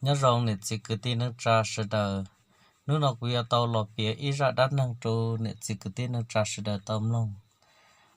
Nyob zoo niam txiv kwv tij neej tsa sawv daws, hnub no kuv yuav tau los piav ib zaj dab neeg rau niam txiv kwv tij neej tsa sawv daws tau mloog.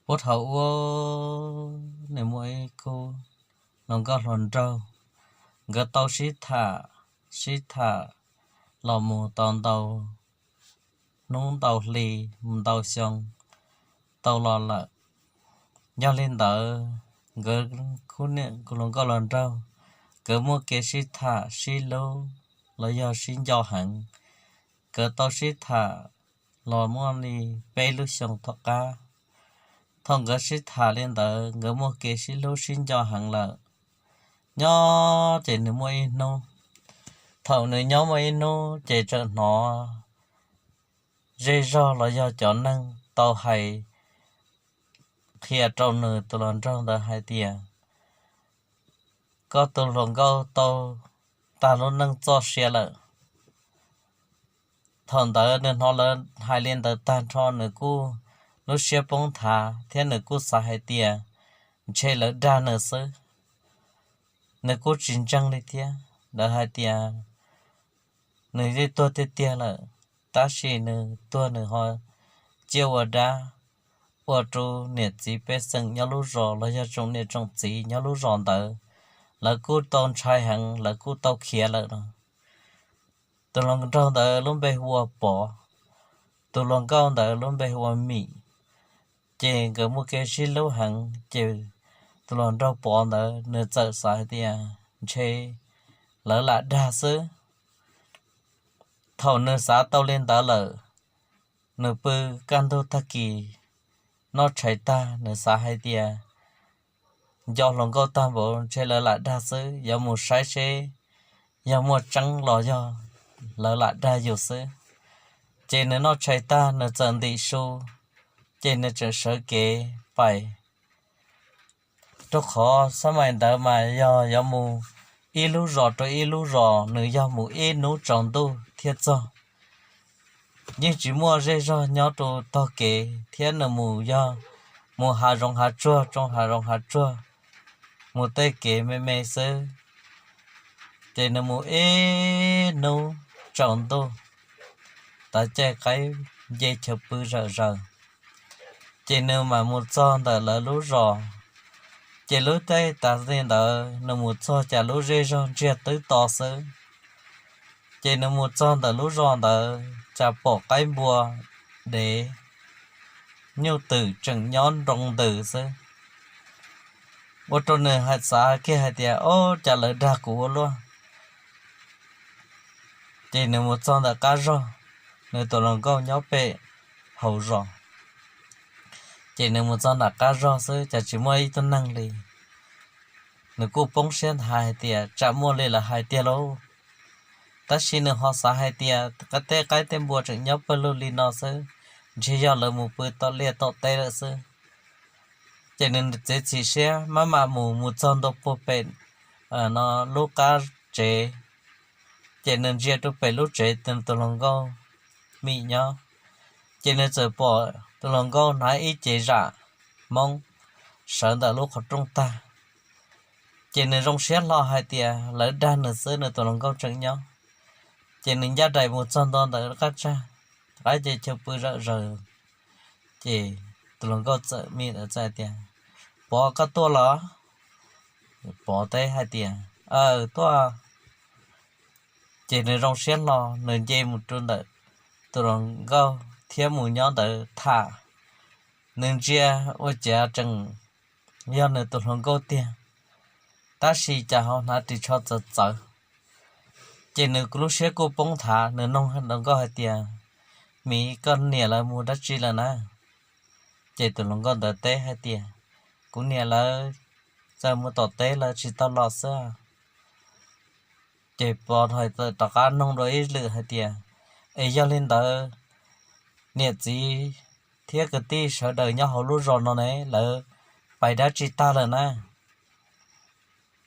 Puag thaum ub, nws muaj ib khub hluas nkauj hluas nraug, nkawd tau sib tham, sib tham los mus tau ntau hnub ntau hli, mus ntau xyoo tau los lawm. Yog li ntawd, nkawd khub niam hluas nkauj hluas nraug, nkawd muaj kev sib tham sib hlub los yog sib nco heev. Nkawd tau sib tham los muaj li peb lub xyoo tom qab. Thaum nkawd sib tham li ntawd, nkawd muaj kev sib hlub sib nco heev lawm. Nyob ces nws muaj ib hnub, thaum nws nyob muaj ib hnub ces txawm hnov zej zog los yog cov neeg tau hais qhia rau nws tus hluas nraug ntawd hais tias, koj tus hluas nkauj tau tag lub neej txoj sia lawm. Thaum ntawd nws hnov lawv hais li ntawd tag nrho, nws kuj lub siab poob nthav thiab nws kuj xav hais tias ntshe lawv dag nws xwb. Nws kuj tsis ntseeg li thiab, lawv hais tias nws yeej tuag tiag tiag lawm, tab sis nws tuag nws ho ciaj ua dab, ua rau niam txiv pej xeem nyob lub zos los yog tsoom niam tsoom txiv nyob lub zos ntawd, lawv kuj tau ntshai heev, lawv kuj tau khiav lawm no. Tus hluas nraug ntawd lub npe hu ua Pov, tus hluas nkauj ntawd lub npe hu ua Mim. Ces nkawd muaj kev sib hlub heev, ces tus hluas nraug Pov ntawd nws txawm xav hais tias ntshe lawv lam dag xwb. Thaum nws xav tau li ntawd lawm, nws pw kaj ntug tag kis noj tshais tag, nws xav hais tias nco hluas nkauj tag npaum ntshe lawv lam dag xwb, yuav mus saib seb yog muaj tseeb los yog lawv lam dag yus xwb. Ces nws noj tshais tag nws txawm ntim su, ces nws txawm sawv kev pais, rau qhov xab mais ntawd mas yog yuav mus ib lub zos rau ib lub zos, nws yog mus ib hnub tsaus ntuj thiaj txog. Yeej tsis muaj zej zog nyob rau tog kev thiab nws mus yog mus hav zoov hav tsuag, tsoo hav zoov hav tsuag, mus tej kev me me xwb. Ces nws mus ib hnub tsaus ntuj, tav caij qaib nce chaw pw zawm zaws, ces nws mam mus txog ntawm lawv lub zos. Ces lub caij tav li ntawd nws mus txog cas lub zej zog ntsiag twb to xwb. Ces nws mus txog ntawm lub zos ntawd cas pom qaib npua dev nyuj twm tseem nyob nroo ntws xwb. Ua rau nws hais, xav kiag hais tias, ob, cas lawv dag kuv ua luaj. Ces nws mus txog ntawm qab zog, nws tus hluas nkauj nyob pem hauv zos. Ces nws mus txog nram qab zog xwb cas tsis muaj ib tug neeg li. Nws kuj poob siab nthav hais tias tsam muaj li lawv hais tiag lauj. Tab sis nws ho xav hais tias tej qaib tej npua tseem nyob pawg lug li no xwb, ntshe yog lawv mus pw tom liaj tom teb lawm xwb. Ces nws txiav txim siab maj mam mus, mus txog ntua puag pem no lub qab tsev. Ces nws ntsia rau pem lub tsev tus hluas nkauj Mim nyob, ces nws txawm pom tus hluas nkauj hnav ib cev zam Hmoob sawv ntawm lub qhov rooj tag. Ces nws zoo siab hlo hais tias lawv dag nws xwb, nws tus hluas nkauj tseem nyob. Ces nws ncaj nraim mus txog ntua ntawm qab tsag, qab ces chaw pw zawm zaws. Ces tus hluas nkauj txawm, Mim txawm hais tias, Pov, koj tuaj los? Pov teb hais tias, Aw, tuaj. Ces nws zoo siab hlo, nws nce mus rau ntawm tus hluas nkauj thiab mus nyob ntawd tham. Nws ntsia ua cas tseem yog nws tus hluas nkauj tiag, tab sis cas ho hnav ris tsho txawv txawv. Ces nws lub siab kuj poob nthav, nws nug hluas nkauj hais tias, Mim, koj niam lawv mus dab tsi lawm na? Ces tus hluas nkauj ntawd teb hais tias, Kuv niam lawv txawm mus tom teb, lawv tsis tau los xwb. Ces Pov hais txawm rov qab nug dua ib lwm hais tias, Es yog li ntawd, niam txiv thiab kwv tij sawv daws nyob hauv lub zos no ne, lawv pais dab tsi tag lawm na?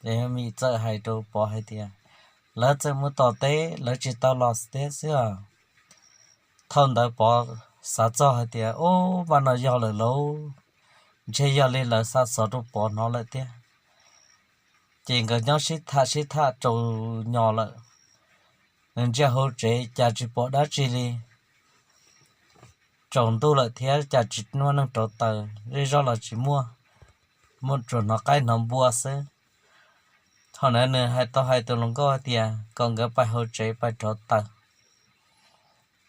Ces Mim txawm hais rau Pov hais tias, Lawv txawm mus tom teb, lawv tsis tau los thiab xwb os. Thaum ntawd Pov xav txog hais tias, Ub, mas no yog lawm lauj, ntshe yog li lawv xa xov rau Pov hnov lawm tiag. Ces nkawd nyob sib tham sib tham tsaus nyo lawm, nws ntsia hauv tsev cas tsis pom dab tsi li. Tsaus ntuj lawm thiab cas tsis muaj neeg rauv taws, zej zog los tsis muaj, muaj tsuas hnov qaib hnov npua xwb. Thaum ntawd nws hais tau hais tus hluas nkauj hais tias kom nkawd pais hauv tsev pais rauv taws.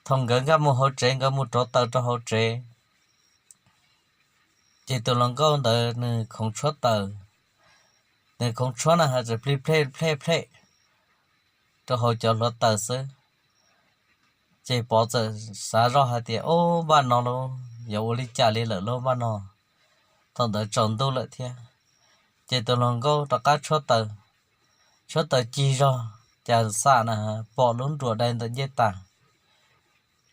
Thaum nkawd nkag mus hauv tsev, nkawd mus rauv taws rau hauv tsev, ces tus hluas nkauj ntawd nws khoov tshuab taws, nws khoov tshuab na has txawm plig plej plej plej rau hauv cov hluav taws xwb. Ces Pov txawm xav zoj hais tias, Ub, npaj no lauj, yuav ua li cas li lawm lauj npaj no? Thaum ntawd tsaus ntuj lawm thiab, ces tus hluas nkauj rov qab tshuab taws, tshuab taws cig zog, cas xam na pom lub nruas dai ntawm ncej tas.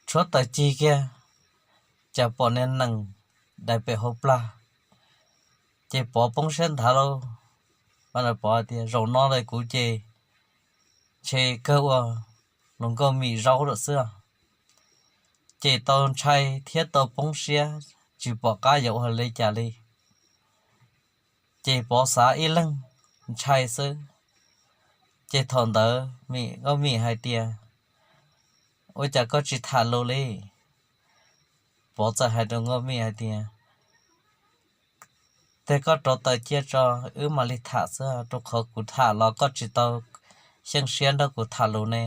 Tshuab taws cig kiag, cas pom niag nees dai pem hauv plag. Ces Pov poob siab nthav lauj. Pov tias, Zaum no lawm kuv ces ntshe kawg ua hluas nkauj Mim zaub lawm xwb. Ces tau ntshai thiab tau poob siab, tsis pom qab yuav ua li cas li. Ces Pov xav ib leeg ntshai xwb. Ces thaum ntawd Mim, nkauj Mim hais tias, Ua cas koj tsis tham lus li? Pov txawm hais rau nkauj Mim hais tias, Tej koj rauv taws cia tso, wb mam li tham xwb, rau qhov kuv tham los koj tsis tau xyeej siab nrog kuv tham lus ne.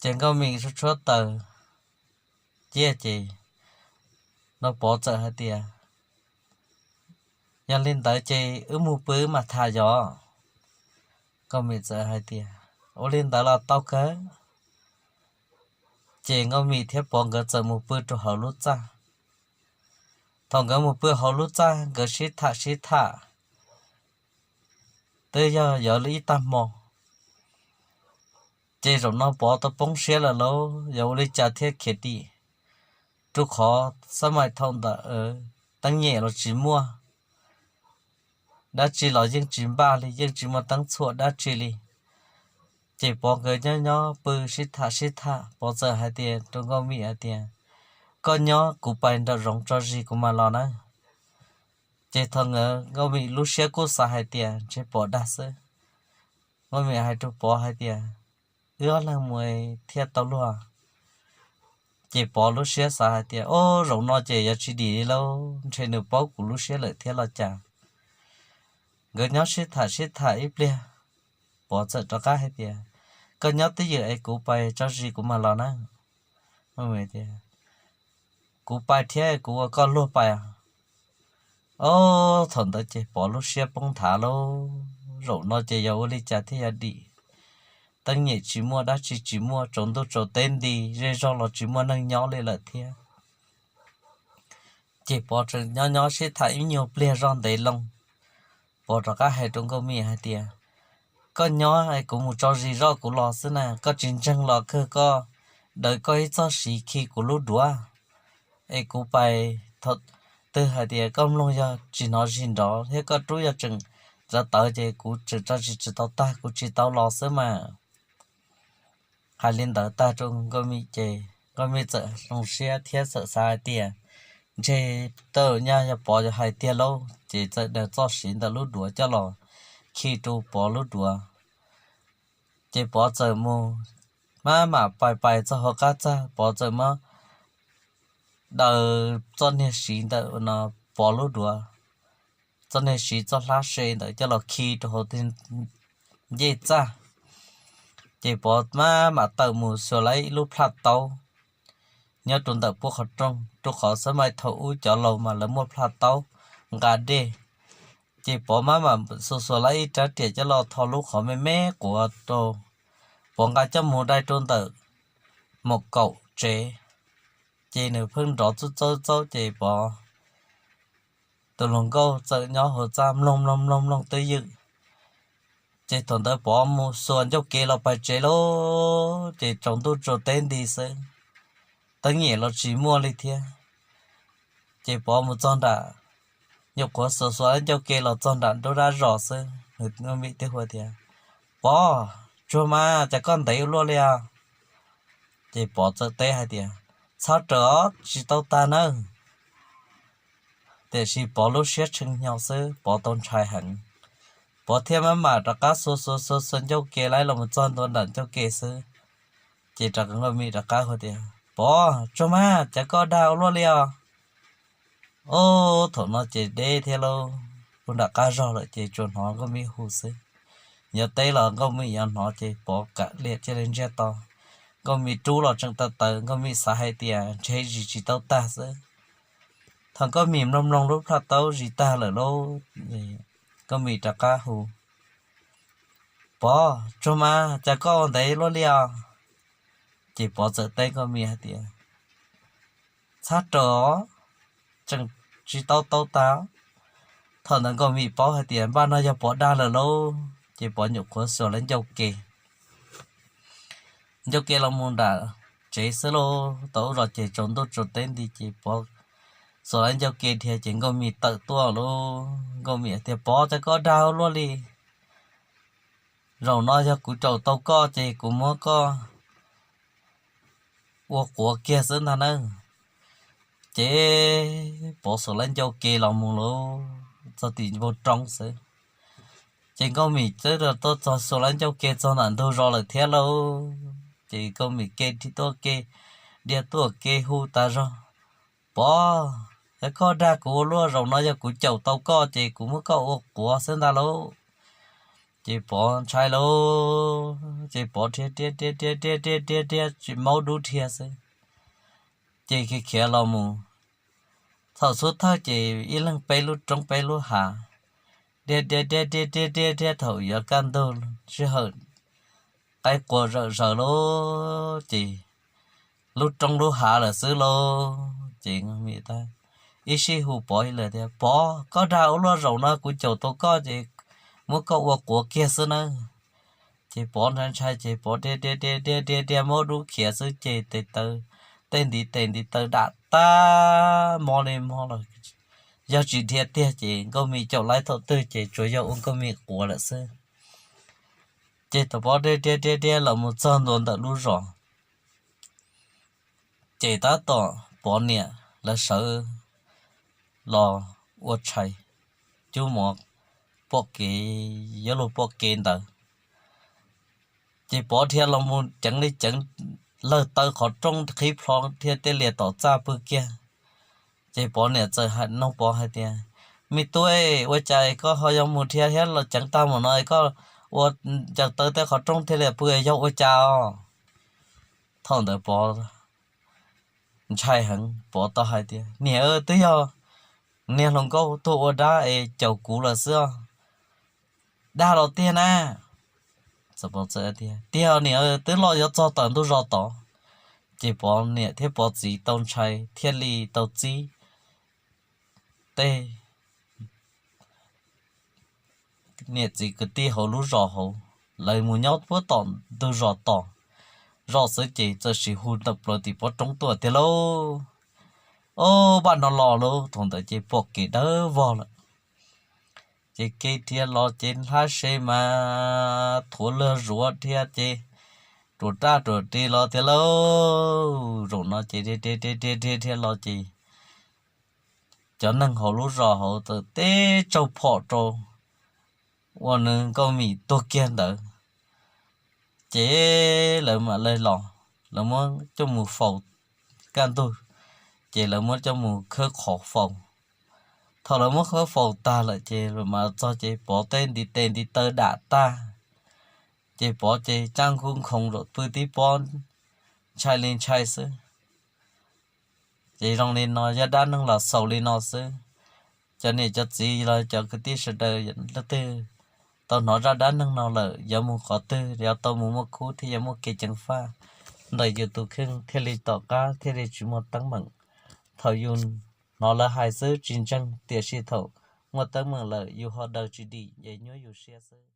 Ces nkauj Mim tshuab taws cia ces no Pov txawm hais tias, Yog li ntawd ces wb mus pw wb mam tham yog? Nkauj Mim txawm hais tias, Ua li ntawd los tau kawg. Ces nkauj Mim thiab Pov nkawd txawm mus pw rau hauv lub txaj. Thaum nkawd mus pw hauv lub txaj, nkawd sib tham sib tham, twb yog yuav li ib tag hmo. Ces zaum no Pov tau poob siab lawm lauj, yuav ua li cas thiaj khiav dim, rau qhov xab mais thaum ntawd teeb nyem los tsis muaj, dab tsi los yeej tsis npaj li, yeej tsis muaj teeb txhuam dab tsi li. Ces Pov nkawd nyob nyob pw sib tham sib tham, Pov txawm hais tias rau nkauj Mim hais tias, Koj nyob, kuv pais nraum zoov tso zis kuv mam los nawb. Ces thaum nkauj Mim lub siab kuj xav hais tias ntshe Pov dag xwb. Nkauj Mim hais rau Pov hais tias, Wb ob leeg mus thiaj tau luag. Ces Pov lub siab xav hais tias, Ob, zaum no ces yuav tsis dim li lauj, ntshe nws paub kuv lub siab lawm thiab los cas. Nkawd nyob sib tham sib tham ib pliag, Pov txawm rov qab hais tias, Koj nyob twj ywm es kuv pais tso zis kuv mam los na. Kuv pais thiab, kuv ua koj luag pais. Ob, thaum ntawd ces Pov lub siab poob nthav lauj, zaum no ces yog ua li cas thiaj yuav dim. Teeb nyem tsis muaj, dab tsi tsis muaj, tsaus ntuj tsaus teb nti, zej zog los tsis muaj neeg nyob li lawm thiab. Ces Pov tseem nyob nyob sib tham ib nyuag pliag zog ntev loo, Pov rov qab hais rau nkauj Mim hais tias, Koj nyob es kuv mus tso zis zoj kuv los xwb na, koj tsis ntseeg los kawg koj daws koj ib txoj siv khi kuv lub duav, es kuv pais thaum twg hais tias koj mloog yog tsis hnov zis nrov thiab koj rub yog tseem ntxav tawv ces kuv tseem tso zis tsis tau tag kuv tsis tau los xwb mas. Hais li ntawd tag rau nkauj Mim ces nkauj Mim txawm zoo siab thiab txawm xav hais tias, Ntshe tau nyaj yog Pov hais tiag lauj, ces txawm daws txoj siv ntawm lub duav coj los khi rau Pov lub duav. Ces Pov txawm mus, maj mam pais pais txog hauv qab txaj, Pov txawm muab daws txoj niag siv ntawm no, Pov lub duav, txoj niag siv txoj hlab se ntawd coj los khi rau hauv ncej txaj. Ces Pov maj mam tawm mus xuas lawv ib lub plaj taub nyob rau ntawm puab qhov rooj, rau qhov xab mais thaum ub cov laus mas lawv muaj plaj taub nqa dej. Ces Pov maj mam xuas xuas lawv ib rab riam coj los tho lub qhov me me quav rau, Pov nqa coj mus dai rau ntawm maum kaum tsev. Ces nws pheej nrov txub txaub txaub ces Pov tus hluas nkauj txawm nyob hauv txaj mloog mloog mloog mloog twj ywm. Ces thaum ntawd Pov mus xuas ncauj kev los pais tsev lauj, ces tsaus ntuj tsaus teb nti xwb, teeb nyem los tsis muaj li thiab. Ces Pov mus txog nram, nyuam qhuav xuas xuas ncauj kev los txog nram nruab dab zos xwb, nws nkauj Mim twb hu tias, Pov, tsuag mas cas koj ntev ua luaj li os? Ces Pov txawm teb hais tias, Txhob raws os, tsis tau tag nawb. Tiam sis Pov lub siab tshee hnyo xwb, Pov tau ntshai heev. Pov thiaj mam mam rov qab xuas xuas xuas xuas ncauj ke lawm los mus txog ntua nram ncauj ke xwb, ces rov Nkauj Mim rov qab hu tias, Pov, tsuag mas, cas koj dag ua luaj li os? Ob, thaum no ces deb thiab lauj, ua nram qab zog lawm ces tsuas hnov Nkauj Mim hu xwb. Yuav teb los Nkauj Mim yuav hnov ces Pov kam liam cia li ntsiag to. Nkauj Mim rub los tseem tawv tawv, Nkauj Mim xav hais tias ntshe zis tsis tau tag xwb. Thaum Nkauj Mim mloog mloog lub plhaub taub zis tag lawm lauj, Nkauj Mim rov qab hu, Pov, tsuag mas, cas koj ua ntev luaj li os? Ces Pov txawm teb Nkauj Mim hais tias, Txhob raws os, tseem tsis tau tau tag. Thaum ntawd Nkauj Mim paub hais tias npaj no yog Pov dag lawm lauj, ces Pov nyuam qhuav xuas lawv ncauj ke ncauj ke los mus nram tsev xwb lauj. Tau ib los ces tsaus ntuj tsaus teb nti ces Pov xuas lawv ncauj ke dhia ces Nkauj Mim tawm tuaj lauj. Nkauj Mim tias, Pov, cas koj dag ua luaj li? Zaum no yog kuv caum tau koj ces kuv muab koj ua quav kiag xwb ntag nawb. Ces Pov xuas lawv ncauj ke los mus lauj, txog tim npoo roob xwb. Ces Nkauj Mim twb tuaj txog xuas lawv ncauj ke txog ntawm ntug zos lawm thiab lauj. Ces Nkauj Mim ke tuaj ke, dhia tuaj ke hu tas zog, Pov, yog koj dag kuv ua luaj, zaum no yog kuv caum tau koj ces kuv muab koj ua quav xwb ntag lauj. Ces Pov ntshai lauj, ces Pov dhia dhia dhia dhia dhia dhia dhia dhia tsis maub dub dhia xwb. Ces khiav khiav los mus thaum xub thawj ces ib leeg peb lub roob peb lub hav, dhia dhia dhia dhia dhia dhia dhia thaum yuav kaj ntug sij hawm qaib qua zawm zaws lauj, ces lub roob lub hav lawm xwb lauj. Ces ib sij hu Pov ib lawm tias, Pov, koj dag ua luaj, zaum no kuv caum tau koj ces muab koj ua quav kiag xwb nawb. Ces Pov ntshai ntshai ces Pov dhia dhia dhia dhia dhia dhia maub dub khiav xwb ces tes taw, tej ntiv tes ntiv taw dam tag mob li mob los yog tsis dhia tiag ces Nkauj Mim caum laib thaum twg ces tsuas yog ua Nkauj Mim quav lawm xwb. Ces thaum Pov dhia dhia dhia dhia los mus txog ntua ntawm lub zos, ces tab tom Pov niam lawv sawv los ua tshais, cub mov pom kev, yuav luag pom kev ntawd. Ces Pov dhia los mus ceev li ceev, lawg taw qhov rooj qhib plho thiab tej lias tom txaj pw kiag. Ces Pov niam txawm hais, nug Pov hais tias, Me tub, ua cas koj ho yuav mus dhia thiab los ceev tag mus no, koj ua ncaws taw tej qhov rooj thiaj li pw, yog ua cas os? Thaum ntawd Pov ntshai heev, Pov tau hais tias, Niam, twb yog niag hluas nkauj tuag ua dab es caum kuv lawm xwb os. Dag los tiag na? Tiag niam, twb los yuav txog tawm ntug zos tod. Ces Pov niam thiab Pov txiv tau ntshai thiaj li tau txib tej niam txiv kwv tij hauv lub zos hauv, lawv mus nyob puag tom ntug zos tod. Zos xwb ces txawm sim hu tawm plaws tim pob roob tuaj tiag lauj. Ob, npaj no los lauj, thaum ntawd ces pom kev dawb vog lawm. Ces kev dhia los ces hlab se mas thuav luag zuav dhia ces ruam raj ruam ris los tiag lauj. Zaum no ces dhia dhia dhia dhia dhia los ces cov neeg hauv lub zos hauv txawm teb tsaug phom rau uas nws Nkauj Mim tuag kiag ntawd. Ces lawv mam li los, lawv muab coj mus faus kaj ntug, ces lawv muab coj mus khawb qhov faus. Thaum lawv muab khawb faus tag lawm ces mam txog ces Pov tej ntiv tes ntiv taw dam tag, ces Pov ces tsaj nkub nkhoos zaum pw tib pob, ntshai li ntshai xwb. Ces zoo li no yog dab neeg los xaus li no xwb. Cov niam cov txiv los cov kwv tij sawv daws leej twg tau hnov zaj dab neeg no lawm yuav mus qhov twg yuav tau mus muaj khub thiab yuav muaj kev ceev faj, ntawm yus tus kheej thiaj li tom qab thiaj li tsis muaj teeb meem. Thaum yus hnov lawv hais xwb tsis ntseeg, tiam sis thaum muaj teeb meem lawm yus ho daws tsis dim es nyuaj yus siab xwb.